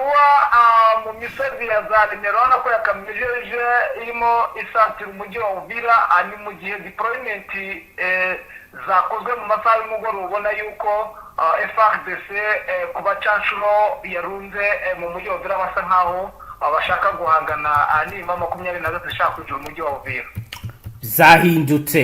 M23 mu misozi ya za Lemero, urabona ko yakamejeje irimo isatira umujyi wa Uvira. Ni mu gihe deployment zakozwe mu masaha y'umugoroba, ubona yuko FARDC ku bacanshuro yarunze mu mujyi wa Uvira, basa nkaho bashaka guhangana n'ima 23 ishaka kugira umujyi wa Uvira. Zahindutse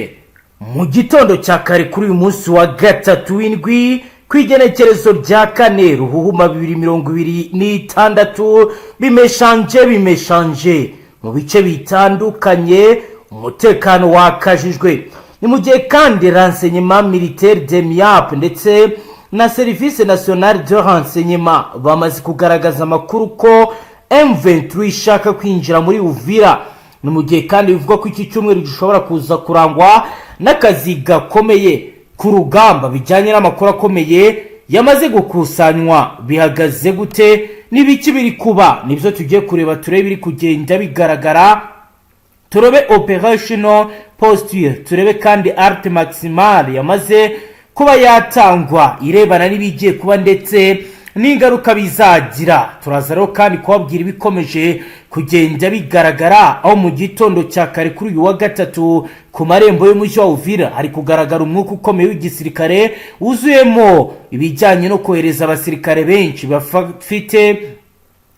mu gitondo cya kare kuri uyu munsi wa gatatu w'indwi, ku igenekerezo rya 4 Ruhuhuma 2026. Bimeshanje, bimeshanje mu bice bitandukanye, umutekano wakajijwe. Ni mu gihe kandi renseignement militaire DEMIAP ndetse na Service national de renseignement bamaze kugaragaza amakuru ko M23 ishaka kwinjira muri Uvira. Ni mu gihe kandi bivugwa ko iki cyumweru gishobora kuza kurangwa n'akazi gakomeye ku rugamba, bijyanye n'amakuru akomeye yamaze gukusanywa. Bihagaze gute? N'ibiki biri kuba? Nibyo tugiye kureba, turebe ibiri kugenda bigaragara, turebe operational posture, turebe kandi alerte maximale yamaze kuba yatangwa irebana n'ibigiye kuba ndetse n'ingaruka bizagira. Turaza rero kandi kubabwira ibikomeje kugenda bigaragara, aho mu gitondo cya kare kuri uyu wa gatatu ku marembo y'umujyi wa Uvira hari kugaragara umwuka ukomeye w'igisirikare, wuzuyemo ibijyanye no kohereza abasirikare benshi bafite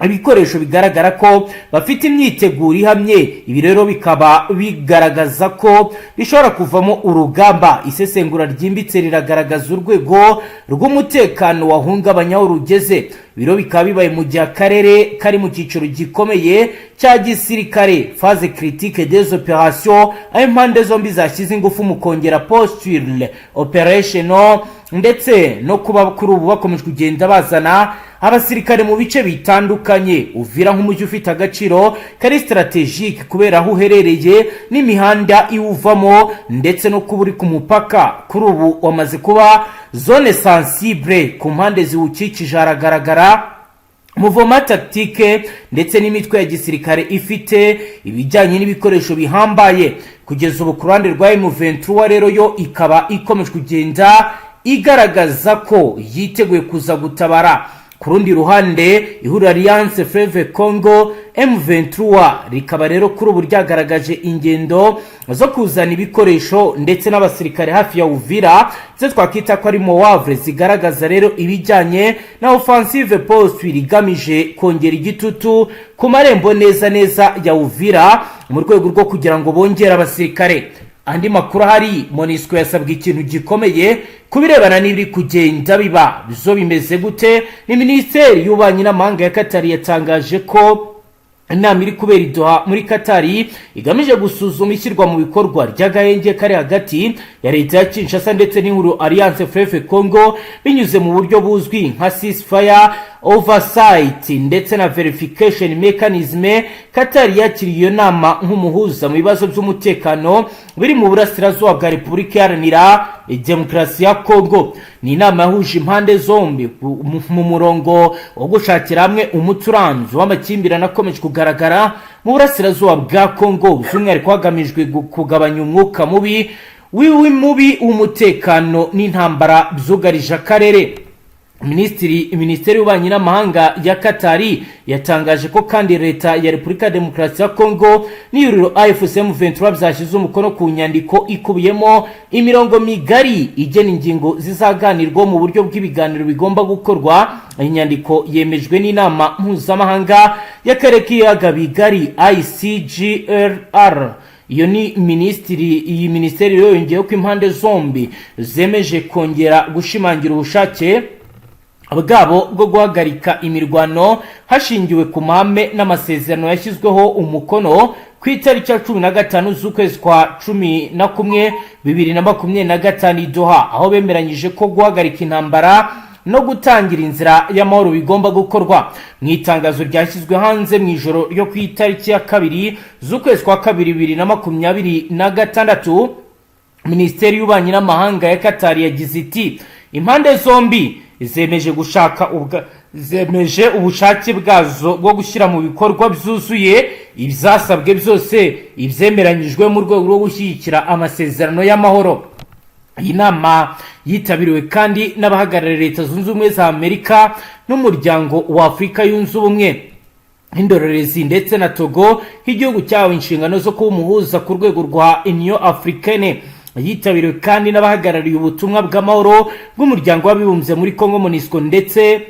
ibikoresho, bigaragara ko bafite imyiteguro ihamye. Ibi rero bikaba bigaragaza ko bishobora kuvamo urugamba. Isesengura ryimbitse riragaragaza urwego rw'umutekano wahungabanya aho rugeze. Biro bikaba bibaye mu gihe akarere kari mu cyiciro gikomeye cya gisirikare, phase critique des opérations, aho impande zombi zashyize ingufu mu kongera posture opérationnelle ndetse no kuba kuri ubu bakomeje kugenda bazana abasirikare mu bice bitandukanye. Uvira nk'umujyi ufite agaciro kari stratégique kubera aho uherereye n'imihanda iwuvamo ndetse no kuba uri ku mupaka, kuri ubu wamaze kuba zone sensible. Ku mpande ziwukikije haragaragara mouvement tactique ndetse n'imitwe ya gisirikare ifite ibijyanye n'ibikoresho bihambaye. Kugeza ubu ku ruhande rwa M23 rero, yo ikaba ikomeje kugenda igaragaza ko yiteguye kuza gutabara. Ku rundi ruhande, ihuriro Alliance Fleuve Congo M23 rikaba rero kuri ubu ryagaragaje ingendo zo kuzana ibikoresho ndetse n'abasirikare hafi ya Uvira, zo twakwita ko ari manœuvre zigaragaza rero ibijyanye na offensive posture igamije kongera igitutu ku marembo neza neza ya Uvira, mu rwego rwo kugira ngo bongere abasirikare. Andi makuru ahari, MONUSCO yasabwe ikintu gikomeye ku birebana n'ibiri kugenda biba. Bizo bimeze gute? Ni Minisiteri y'Ububanyi n'Amahanga ya Katari yatangaje ko inama iri kubera i Doha muri Katari igamije gusuzuma ishyirwa mu bikorwa ry'agahenge kari hagati ya leta ya Kinshasa ndetse n'ihuriro Alliance Fleuve Congo, binyuze mu buryo buzwi nka ceasefire oversight ndetse na verification mechanism. Katari yakiriye iyo nama nk'umuhuza mu bibazo by'umutekano biri mu burasirazuba bwa Repubulika Iharanira Demokarasi ya Congo. Ni inama yahuje impande zombi mu murongo wo gushakira hamwe umuti urambye w'amakimbirane akomeje kugaragara mu burasirazuba bwa Congo, by'umwihariko hagamijwe kugabanya umwuka mubi wiwi mubi w'umutekano n'intambara byugarije akarere. Minisiteri y'Ububanyi n'Amahanga ya Katari yatangaje ko kandi leta ya Repubulika ya Demokarasi ya Kongo n'ihuriro AFC M23 byashyize umukono ku nyandiko ikubiyemo imirongo migari igena ingingo zizaganirwaho mu buryo bw'ibiganiro bigomba gukorwa. Iyi nyandiko yemejwe n'inama mpuzamahanga y'akarere k'ibiyaga bigari, ICGLR. Iyo ni minisitiri. Iyi minisiteri rero yongeyeho ko impande zombi zemeje kongera gushimangira ubushake bwabo bwo guhagarika imirwano hashingiwe ku mahame n'amasezerano yashyizweho umukono ku itariki ya 15 z'ukwezi kwa 11 2025 i Doha, aho bemeranyije ko guhagarika intambara no gutangira inzira y'amahoro bigomba gukorwa. Mu itangazo ryashyizwe hanze mu ijoro ryo ku itariki ya 2 z'ukwezi kwa kabiri 2026, Minisiteri y'Ububanyi n'Amahanga ya Katari yagize iti: "Impande zombi zemeje gushaka ubwa zemeje ubushake bwazo bwo gushyira mu bikorwa byuzuye ibyasabwe byose ibyemeranyijwe mu rwego rwo gushyigikira amasezerano y'amahoro." Iyi nama yitabiriwe kandi n'abahagarariye Leta Zunze Ubumwe za Amerika n'Umuryango wa Afurika Yunze Ubumwe nk'indorerezi, ndetse na Togo nk'igihugu cyahawe inshingano zo kuba umuhuza ku rwego rwa Union Africaine. Yitabiriwe kandi n'abahagarariye ubutumwa bw'amahoro bw'Umuryango w'Abibumbye muri Congo, MONUSCO, ndetse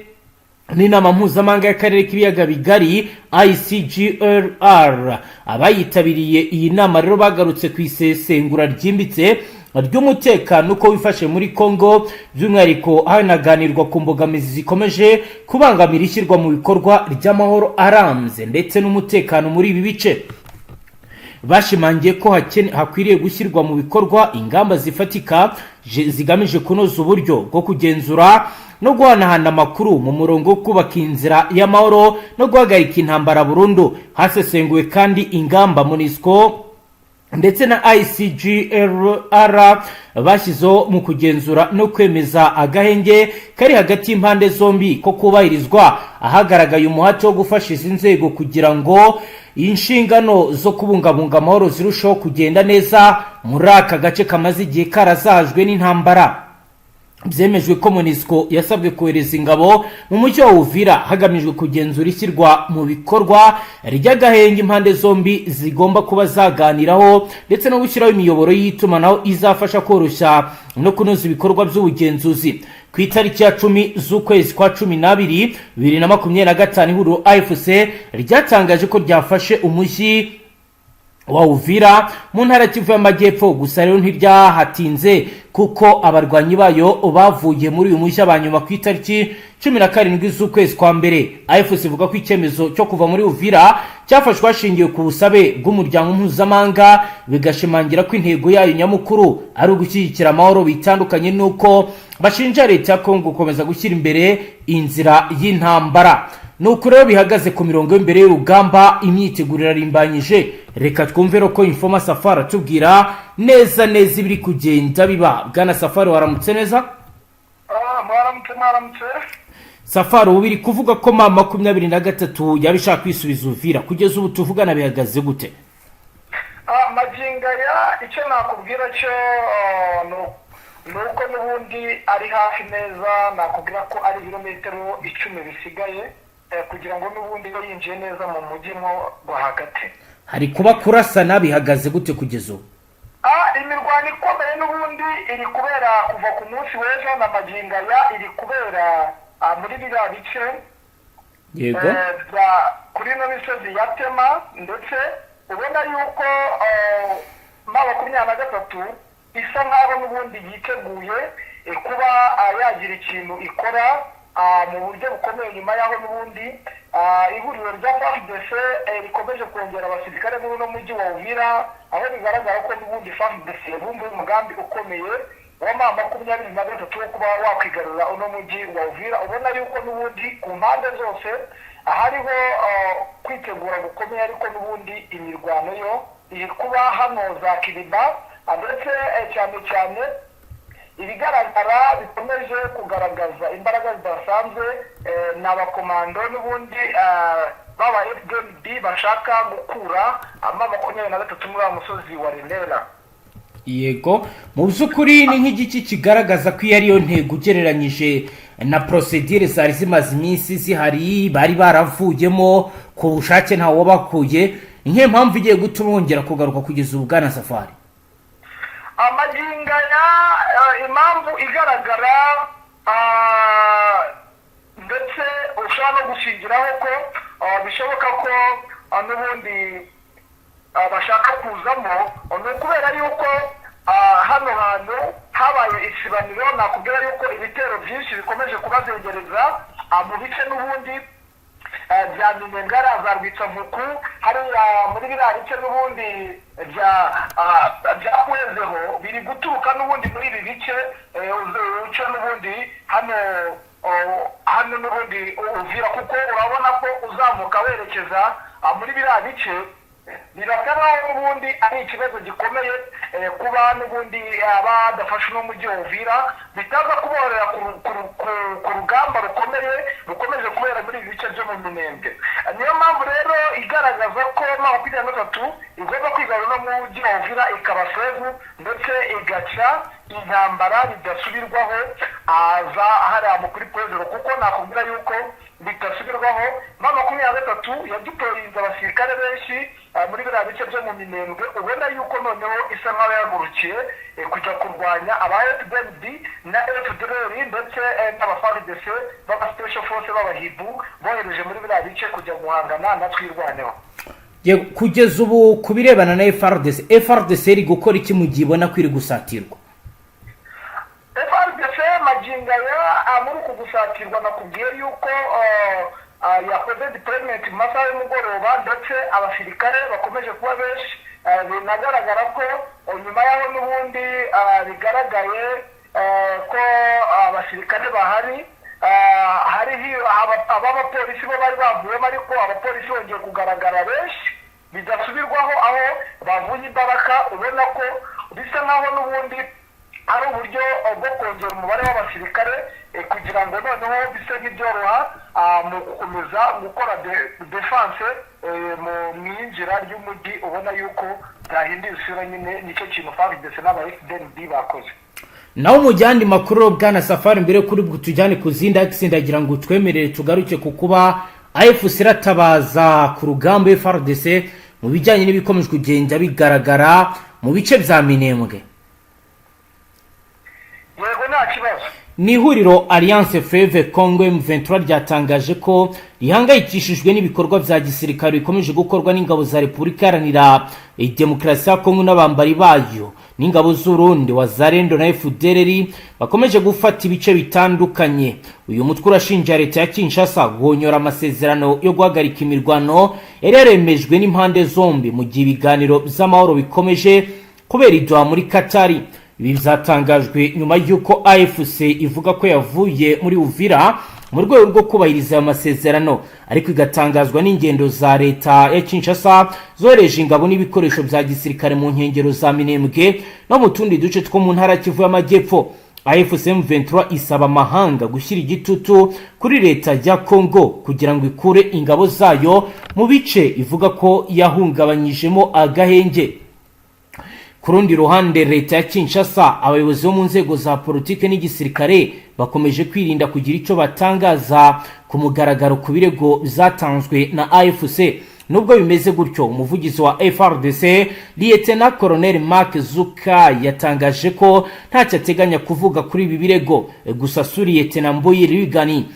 n'Inama Mpuzamahanga y'Akarere k'Ibiyaga Bigari, ICGLR. Abayitabiriye iyi nama rero bagarutse ku isesengura ryimbitse ry'umutekano uko wifashe muri Congo, by'umwihariko hanaganirwa ku mbogamizi zikomeje kubangamira ishyirwa mu bikorwa ry'amahoro arambye ndetse n'umutekano muri ibi bice. Bashimangiye ko hakwiriye gushyirwa mu bikorwa ingamba zifatika zigamije kunoza uburyo bwo kugenzura no guhanahana amakuru mu murongo wo kubaka inzira y'amahoro no guhagarika intambara burundu. Hasesenguwe kandi ingamba MONUSCO ndetse na ICGLR bashyizeho mu kugenzura no kwemeza agahenge kari hagati y'impande zombi ko kubahirizwa, ahagaragaye umuhate wo gufasha izi nzego kugira ngo inshingano zo kubungabunga amahoro zirusheho kugenda neza muri aka gace kamaze igihe karazahajwe n'intambara. Byemejwe ko MONUSCO yasabwe kohereza ingabo mu mujyi wa Uvira hagamijwe kugenzura ishyirwa mu bikorwa ry'agahenge impande zombi zigomba kuba zaganiraho, ndetse no gushyiraho imiyoboro y'itumanaho izafasha koroshya no kunoza ibikorwa by'ubugenzuzi. Ku itariki ya 10 z'ukwezi kwa 12 2025, ihuriro AFC ryatangaje ko ryafashe umujyi wa Uvira mu ntara Kivu y'Amajyepfo. Gusa rero ntiryahatinze, kuko abarwanyi bayo bavuye muri uyu mujyi abanyuma ku itariki 17 z'ukwezi kwa mbere. AFC ivuga ko icyemezo cyo kuva muri Uvira cyafashwe hashingiwe ku busabe bw'umuryango mpuzamahanga, bigashimangira ko intego yayo nyamukuru ari ugushyigikira amahoro, bitandukanye n'uko bashinja leta ya Kongo gukomeza gushyira imbere inzira y'intambara. Ni uku rero bihagaze ku mirongo y'imbere y'urugamba, imyiteguro irarimbanyije. Reka twumve ko Informer Safari atubwira neza neza ibiri kugenda biba. Bwana Safari, waramutse neza? Mwaramutse, mwaramutse. Safari, ubu biri kuvuga ko M23 yaba ishaka kwisubiza Uvira. Kugeza ubu tuvugana bihagaze gute? Magingo aya, icyo nakubwira cyo ni uko n'ubundi ari hafi neza. Nakubwira ko ari ibirometero 10 bisigaye kugira ngo n'ubundi iyo yinjiye neza mu mujyi mo rwagati. Hari kuba kurasana, bihagaze gute kugeza ubu? Imirwano ikomeye n'ubundi iri kubera kuva ku munsi w'ejo na magingo aya, iri kubera muri biriya bice bya kuri ino misozi ya Tema, ndetse ubona yuko M23 isa nkaho n'ubundi yiteguye kuba yagira ikintu ikora mu buryo bukomeye, nyuma y'aho n'ubundi ihuriro rya FARDC rikomeje kongera abasirikare muri uno mujyi wa Uvira, aho bigaragara ko n'ubundi FARDC yabumbuye umugambi ukomeye wa M23 wo kuba wakwigarura uno mujyi wa Uvira. Ubona yuko n'ubundi ku mpande zose hariho kwitegura gukomeye, ariko n'ubundi imirwano yo iri kuba hano za Kiriba, ndetse cyane cyane ibigaragara bikomeje kugaragaza imbaraga zidasanzwe ni abakomando n'ubundi baba FDNB bashaka gukura M23 muri wa musozi wa Remera. Yego, mu by'ukuri ni nk'igiki kigaragaza ko iyo ariyo ntego ugereranyije na procédure zari zimaze iminsi zihari, bari baravuyemo ku bushake, ntawe wabakuye? Ni nk'iyo mpamvu igiye gutuma bongera kugaruka kugeza ubu, bwana Safari? Amagingo aya, impamvu igaragara ndetse ushobora no gushingiraho ko bishoboka ko n'ubundi bashaka kuzamo, ni ukubera yuko hano hantu habaye isibaniro. Nakubwira yuko ibitero byinshi bikomeje kubazengereza mu bice n'ubundi bya Minembwe, za Rwitsankuku, hariya muri biriya bice n'ubundi bya Kwezeho, biri guturuka n'ubundi muri ibi bice uce n'ubundi hano n'ubundi Uvira, kuko urabona ko uzamuka werekeza muri biriya bice birasa nkaho n'ubundi ari ikibazo gikomeye kuba n'ubundi badafashe uno mujyi wa Uvira, bitaza kuborohera ku rugamba rukomeye rukomeje kubera muri ibi bice byo mu Minembwe. Niyo mpamvu rero igaragaza ko M23 igomba kwigarura uno mujyi wa Uvira, ikaba safe, ndetse igaca. Intambara bidasubirwaho aza hariya mu kuri point zéro, kuko nakubwira yuko bidasubirwaho M23 yadeployinze abasirikare benshi muri biriya bice byo mu Minembwe, ubona yuko noneho isa nkaho yahagurukiye kujya kurwanya aba FDNB na FDLR ndetse n'aba FARDC b'aba special force b'abahibu bohereje muri biriya bice kujya guhangana na Twirwaneho. Yego, kugeza ubu ku birebana na FARDC, FARDC iri gukora iki mu gihe ibona ko iri gusatirwa? FARDC magingo aya, muri uku gusatirwa, nakubwiye yuko yakoze deployment mu masaha y'umugoroba, ndetse abasirikare bakomeje kuba benshi. Binagaragara ko nyuma y'aho n'ubundi bigaragaye ko abasirikare bahari, hariho abapolisi bo bari bavuyemo, ariko abapolisi bongeye kugaragara benshi bidasubirwaho aho bavuye imbaraga, ubona ko bisa nkaho n'ubundi ari uburyo bwo kongera umubare w'abasirikare kugira ngo noneho bise nk'ibyoroha mu gukomeza gukora défense mu iyinjira ry'umujyi, ubona yuko byahinduye isura nyine. Nicyo kintu FARDC n'aba FDNB bakoze. Naho mu yandi makuru, bwana Safari, mbere kuri tujyane ku zindi akisi, ndagira ngo twemerere tugaruke ku kuba AFC iratabaza ku rugamba FARDC mu bijyanye n'ibikomeje kugenda bigaragara mu bice bya Minembwe. Yego, nta kibazo. Ni ihuriro Alliance Fleuve Congo M23 ryatangaje ko rihangayikishijwe n'ibikorwa bya gisirikare bikomeje gukorwa n'ingabo za Repubulika Iharanira Demokarasi ya Kongo n'abambari bayo n'ingabo z'Urundi, Wazalendo na FDLR, bakomeje gufata ibice bitandukanye. Uyu mutwe urashinja leta ya Kinshasa guhonyora amasezerano yo guhagarika imirwano yari yaremejwe n'impande zombi mu gihe ibiganiro by'amahoro bikomeje kubera i Doha muri Katari. Ibi byatangajwe nyuma y'uko AFC ivuga ko yavuye muri Uvira mu rwego rwo kubahiriza ayo masezerano, ariko igatangazwa n'ingendo za leta ya Kinshasa zohereje ingabo n'ibikoresho bya gisirikare mu nkengero za Minembwe no mu tundi duce two mu ntara Kivu y'Amajyepfo. AFC M23 isaba amahanga gushyira igitutu kuri leta ya Congo kugira ngo ikure ingabo zayo mu bice ivuga ko yahungabanyijemo agahenge. Ku rundi ruhande, leta ya Kinshasa, abayobozi bo mu nzego za politiki n'igisirikare bakomeje kwirinda kugira icyo batangaza ku mugaragaro ku birego byatanzwe na AFC. Nubwo bimeze gutyo, umuvugizi wa FARDC, Lieutenant Colonel Mark Zuka, yatangaje ko ntacyo ateganya kuvuga kuri ibi birego. Gusa Sous-Lieutenant Mbuyi Rigani,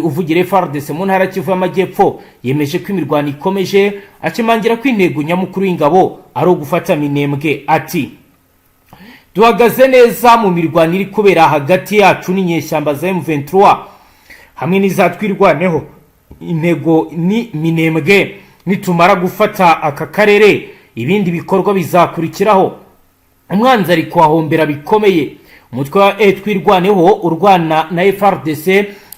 uvugira FARDC mu ntara Kivu y'Amajyepfo, yemeje ko imirwano ikomeje, ashimangira ko intego nyamukuru y'ingabo ari ugufata Minembwe. Ati: "Duhagaze neza mu mirwano iri kubera hagati yacu n'inyeshyamba za M23 hamwe n'izatwirwaneho. Intego ni Minembwe. Nitumara gufata aka karere, ibindi bikorwa bizakurikiraho. Umwanzi ari kuhahombera bikomeye." Umutwe wa Twirwaneho urwana na FARDC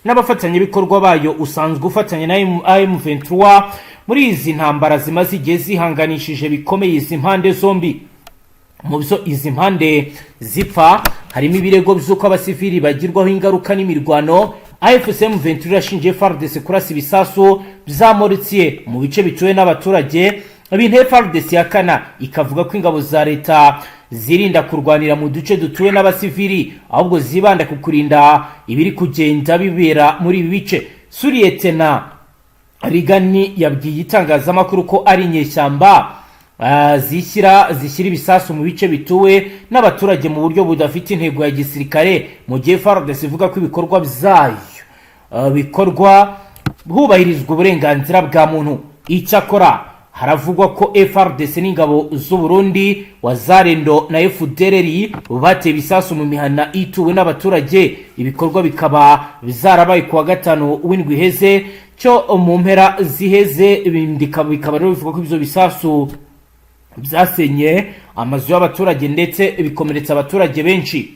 n'abafatanyabikorwa bayo usanzwe ufatanya na M23 muri izi ntambara zimaze igihe zihanganishije bikomeye izi mpande zombi. Mu byo izi mpande zipfa harimo ibirego by'uko abasivili bagirwaho ingaruka n'imirwano. AFC M23 irashinja FARDC kurasa ibisasu bya mortier mu bice bituwe n'abaturage, ibintu FARDC yakana, ikavuga ko ingabo za leta zirinda kurwanira mu duce dutuwe n'abasivili, ahubwo zibanda ku kurinda ibiri kugenda bibera muri ibi bice. Sous-Lieutenant Rigani yabwiye itangazamakuru ko ari inyeshyamba zishyira ibisasu mu bice bituwe n'abaturage mu buryo budafite intego ya gisirikare, mu gihe FARDC ivuga ko ibikorwa byayo bikorwa hubahirizwa uburenganzira bwa muntu. Icyakora haravugwa ko FARDC n'ingabo z'u Burundi, Wazalendo na FDLR, bateye ibisasu mu mihana ituwe n'abaturage, ibikorwa bikaba bizarabaye kuwa gatanu w'indwi iheze cyo mu mpera ziheze. Bikaba rero bivuga ko ibyo bisasu byasenye amazu y'abaturage ndetse bikomeretsa abaturage benshi.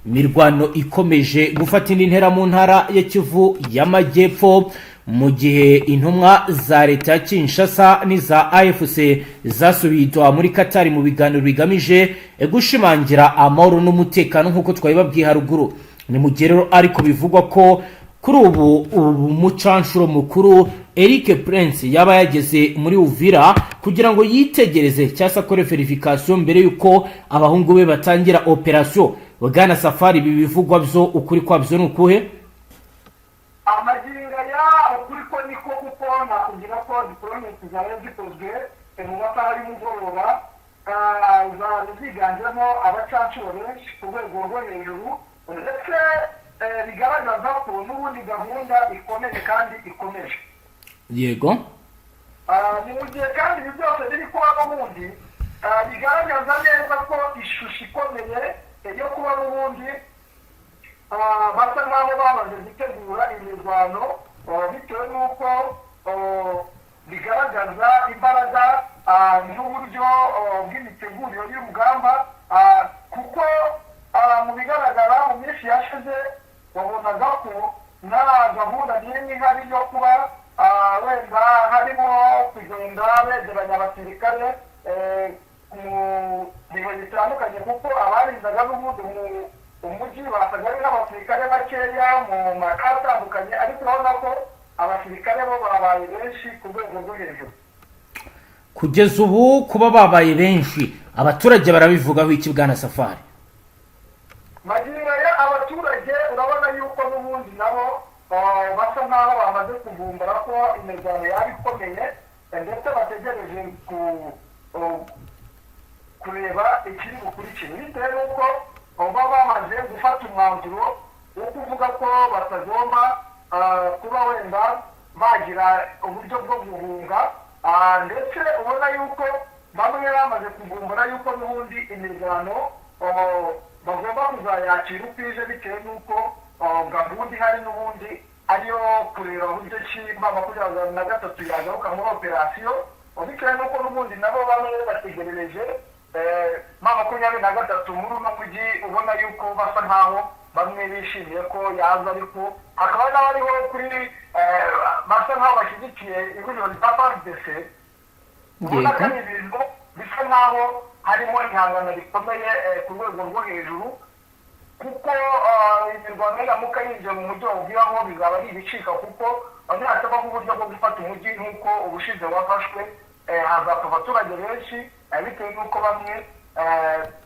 Imirwano ikomeje gufata indi ntera mu ntara ya Kivu y'Amajyepfo mu gihe intumwa za leta ya Kinshasa n'iza AFC zasubiye i muri Katari mu biganiro bigamije gushimangira amahoro n'umutekano, nk'uko twabibabwiye haruguru. Ni mu gihe rero ariko bivugwa ko kuri ubu umucanshuro mukuru Eric Prince yaba yageze muri Uvira kugira ngo yitegereze cyangwa se akore vérification mbere y'uko abahungu be batangira opération. Bwana Safari, ibi bivugwa byo ukuri kwabyo ni ukuhe? Amagingo aya ukuri ko niko, kuko nakubwira ko deployment zari zikozwe mu masaha y'umugoroba, zari ziganjemo abacancuro benshi ku rwego rwo hejuru, ndetse bigaragaza ko n'ubundi gahunda ikomeye kandi ikomeje. Ni mu gihe kandi ibi byose biri kuba n'ubundi bigaragaza neza ko ishusho ikomeye yo kuba n'ubundi basa nk'aho bamaze gutegura imirwano, bitewe n'uko bigaragaza imbaraga n'uburyo bw'imitegurire y'urugamba, kuko mu bigaragara mu minsi yashize wabonaga ko nta gahunda n'imwe ihari yo kuba wenda harimo kugenda begeranya abasirikare mu bihe bitandukanye, kuko abarindaga n'ubundi mu umujyi basaga ari n'abasirikare bakeya mu maka atandukanye, ariko urabona ko abasirikare bo babaye benshi ku rwego rwo hejuru. Kugeza ubu kuba babaye benshi, abaturage barabivugaho iki, bwana Safari? Magingo aya abaturage urabona yuko n'ubundi nabo basa nk'aho bamaze kuvumbura ko imirwano yaba ikomeye, ndetse bategereje kureba ikiri bukurikire, bitewe n'uko baba bamaze gufata umwanzuro wo kuvuga ko batagomba kuba wenda bagira uburyo bwo guhunga, ndetse ubona yuko bamwe bamaze kuvumbura yuko n'ubundi imirwano bagomba kuzayakira uko ije, bitewe n'uko gahunda ihari n'ubundi ariyo kureba uburyo ki M23 yagaruka muri operasiyo, bitewe n'uko n'ubundi nabo bamwe bategerereje M23 muri uno mujyi. Ubona yuko basa nkaho bamwe bishimiye ko yaza, ariko hakaba n'abariho kuri basa nkaho bashyigikiye ihuriro rya FARDC. Ubona ko ari ibintu bisa nkaho harimo ihangana rikomeye ku rwego rwo hejuru, kuko imirwano niramuka yinjiye mu mujyi wa Uvira ho bizaba ari ibicika, kuko nihatabaho uburyo bwo gufata umujyi nk'uko ubushize wafashwe, hazapfa abaturage benshi, bitewe n'uko bamwe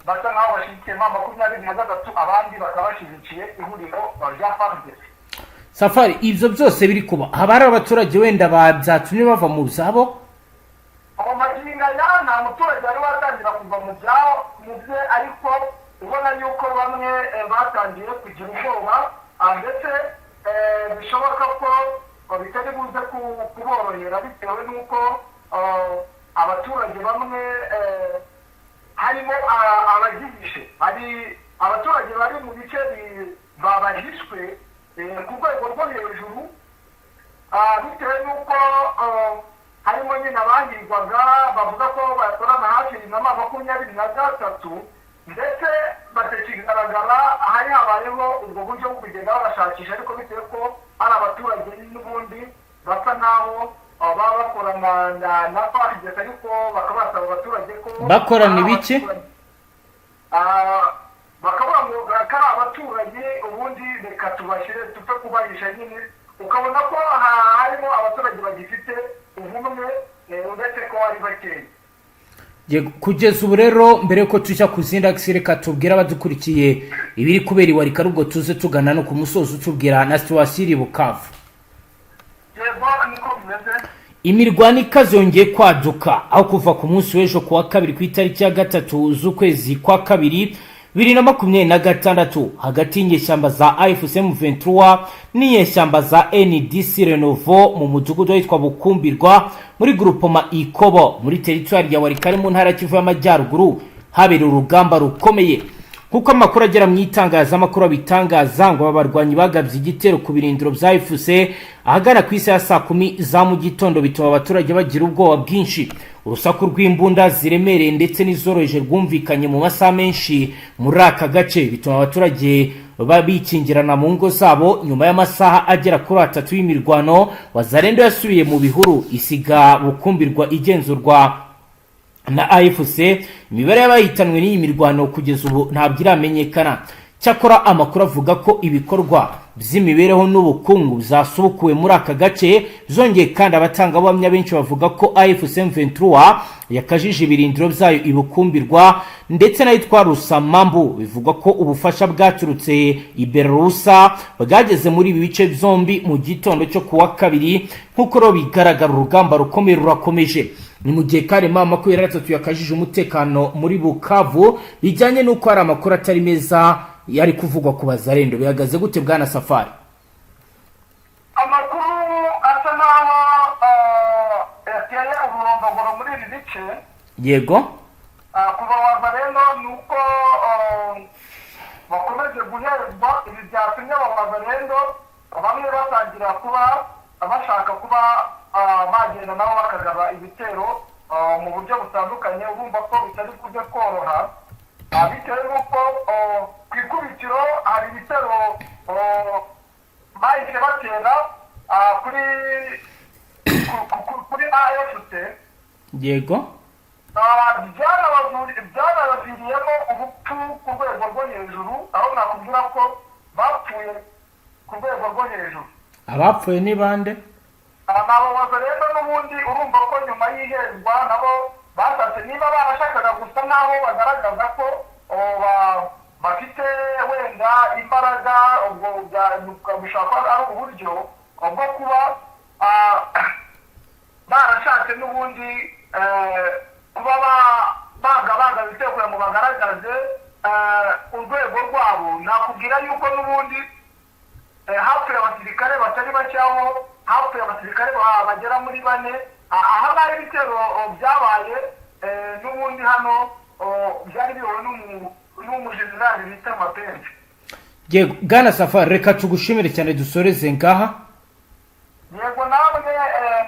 basa nkaho bashyigikiye M23, abandi bakaba bashyigikiye ihuriro rya FARDC. Safari, ibyo byose biri kuba, haba hari abaturage wenda byatumye bava mu byabo? Aho magingo aya nta muturage wari watangira kuva mu byabo mu bye, ariko ubona yuko bamwe batangiye kugira ubwoba, ndetse bishoboka ko bitari buze kuborohera, bitewe n'uko abaturage bamwe harimo abagihishe, hari abaturage bari mu bice babahishwe ku rwego rwo hejuru, bitewe n'uko harimo nyine abahigwaga bavuga ko bakorana hafi na M23, ndetse batakigaragara. Hari habayeho ubwo buryo bwo kugenda babashakisha, ariko bitewe ko hari abaturage n'ubundi basa nkaho baba bakorana na FARDC, ariko bakaba basaba abaturage ko Bakorana ibiki? Bakavuga ngo ko ari abaturanyi, ubundi reka tubashyire tupfe kubahisha nyine. Ukabona ko harimo abaturage bagifite ubumwe, uretse ko ari bakeya. Yego, kugeza ubu rero, mbere yuko tujya ku zindi akisi, reka tubwire abadukurikiye ibiri kubera i Walikale, ubwo tuze tugana no ku musozo utubwira na situation iri Bukavu. Yego, niko bimeze. Imirwano ikaze yongeye kwaduka, aho kuva ku munsi w'ejo ku wa kabiri, ku itariki ya 3 z'ukwezi kwa kabiri 2026, hagati y'inyeshyamba za AFC M23 n'inyeshyamba za NDC Renouveau mu mudugudu witwa Bukumbirwa muri groupement Ikobo muri teritwari ya Walikale mu ntara ya Kivu y'Amajyaruguru, habereye urugamba rukomeye. Nk'uko amakuru agera mu itangazamakuru abitangaza, ngo aba barwanyi bagabye igitero ku birindiro bya AFC ahagana ku isaha ya saa 10 za mu gitondo, bituma abaturage bagira ubwoba bwinshi. Urusaku rw'imbunda ziremereye ndetse n'izoroheje rwumvikanye mu masaha menshi muri aka gace, bituma abaturage bikingirana mu ngo zabo. Nyuma y'amasaha agera kuri 3 y'imirwano, Wazalendo yasubiye mu bihuru, isiga Bukumbirwa igenzurwa na AFC. Imibare y'abahitanwe n'iyi mirwano kugeza ubu ntabwo iramenyekana. Cyakora amakuru avuga ko ibikorwa by'imibereho n'ubukungu byasubukuwe muri aka gace. Byongeye kandi, abatangabuhamya benshi bavuga ko AFC M23 yakajije ibirindiro byayo ibukumbirwa ndetse n'ahitwa Rusamambu. Bivugwa ko ubufasha bwaturutse i Belarusa bwageze muri ibi bice byombi mu gitondo cyo kuwa kabiri. Nk'uko rero bigaragara, urugamba rukomeye rurakomeje. Ni mu gihe kandi M23 yakajije umutekano muri Bukavu, bijyanye n'uko hari amakuru atari meza yari kuvugwa ku Bazarendo. Bihagaze gute, bwana Safari? Amakuru asa n'aho yateye ururondogoro muri ibi bice kuva Wazarendo ni uko bakomeje guhezwa. Ibi byatumye aba Wazarendo bamwe batangira kuba bashaka kuba bagenda nabo bakagaba ibitero mu buryo butandukanye. Urumva ko bitari kujya koroha, bitewe n'uko ku ikubitiro hari ibitero bahise batera kuri AFC. Byanabaviriyemo urupfu ku rwego rwo hejuru, aho nakubwira ko bapfuye ku rwego rwo hejuru. Abapfuye ni bande? Ni abo rero n'ubundi. Urumva ko nyuma y'ihezwa nabo bashatse, niba barashakaga gusa nk'aho bagaragaza ko bafite wenda imbaraga, ubwo bishobora kuba ari uburyo bwo kuba barashatse n'ubundi kuba bagabaga ibitero kugira ngo bagaragaze urwego rwabo. Nakubwira yuko n'ubundi hapfuye abasirikare batari bake, aho hapfuye abasirikare bagera muri bane. Aha ngaha ibitero byabaye n'ubundi hano byari biyobowe n'umujenerali bita Mapenzi. Yego, bwana Safari, reka tugushimire cyane, dusoreze ngaha. Yego, namwe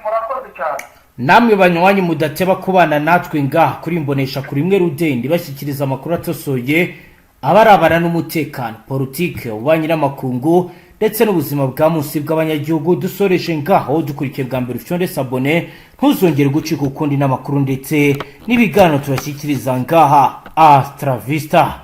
murakoze cyane. Namwe banywanyi mudateba kubana natwe ngaha kuri Imbonesha kuri imwe rudende, bashyikiriza amakuru atosoye abarabana n'umutekano, politike, ububanyi n'amakungu ndetse n'ubuzima bwa munsi bw'abanyagihugu. Dusoreje ngaho. Dukurikiye bwa mbere, ufite s'abonner, ntuzongere gucika ukundi n'amakuru ndetse n'ibiganiro tubashyikiriza ngaha. Hasta la vista.